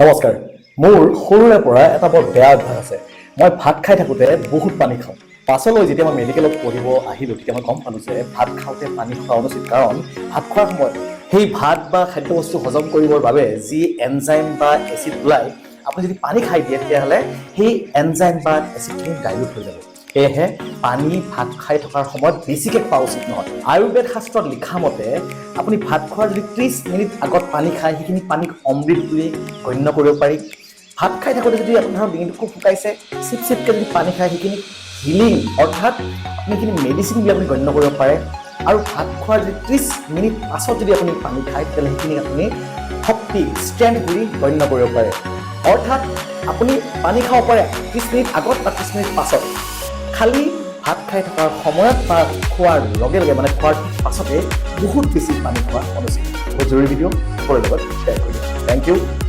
নমস্কাৰ। মোৰ সৰুৰে পৰা এটা বৰ বেয়া অভ্যাস আছে। মই ভাত খাই থাকোঁতে বহুত পানী খাওঁ। পাছলৈ যেতিয়া মই মেডিকেলত পঢ়িব আহিলোঁ, তেতিয়া মই গম পালোঁ যে ভাত খাওঁতে পানী খোৱা অনুচিত। কাৰণ ভাত খোৱাৰ সময়ত সেই ভাত বা খাদ্যবস্তু হজম কৰিবৰ বাবে যি এনজাইম বা এচিড ওলায়, আপুনি যদি পানী খাই দিয়ে, তেতিয়াহ'লে সেই এনজাইম বা এচিডখিনি ডাইলুট হৈ যাব। সেয়েহে পানী ভাত খাই থকাৰ সময়ত বেছিকৈ খোৱা উচিত নহয়। আয়ুৰ্বেদ শাস্ত্ৰত লিখা মতে আপুনি ভাত খোৱাৰ যদি 30 মিনিট আগত পানী খায়, সেইখিনি পানীক অমৃত বুলি গণ্য কৰিব পাৰি। ভাত খাই থাকোঁতে যদি আপোনাৰ ধৰক ডিঙিটো খুব শুকাইছে, চিপ চিপকৈ যদি পানী খায়, সেইখিনি হিলিং, অৰ্থাৎ আপুনি সেইখিনি মেডিচিন বুলি আপুনি গণ্য কৰিব পাৰে। আৰু ভাত খোৱাৰ যদি 30 মিনিট পাছত যদি আপুনি পানী খায়, তেতিয়াহ'লে সেইখিনিক আপুনি শক্তি, ষ্ট্ৰেংথ বুলি গণ্য কৰিব পাৰে। অৰ্থাৎ আপুনি পানী খাব পাৰে 30 মিনিট আগত বা 30 মিনিট পাছত, খালি ভাত খাই থকাৰ সময়ত বা খোৱাৰ লগে লগে, মানে খোৱাৰ ঠিক পাছতে বহুত বেছি পানী খোৱা অনুচিত। বহুত জৰুৰী ভিডিঅ', সকলোৰে লগত শ্বেয়াৰ কৰি দিয়ক। Thank you.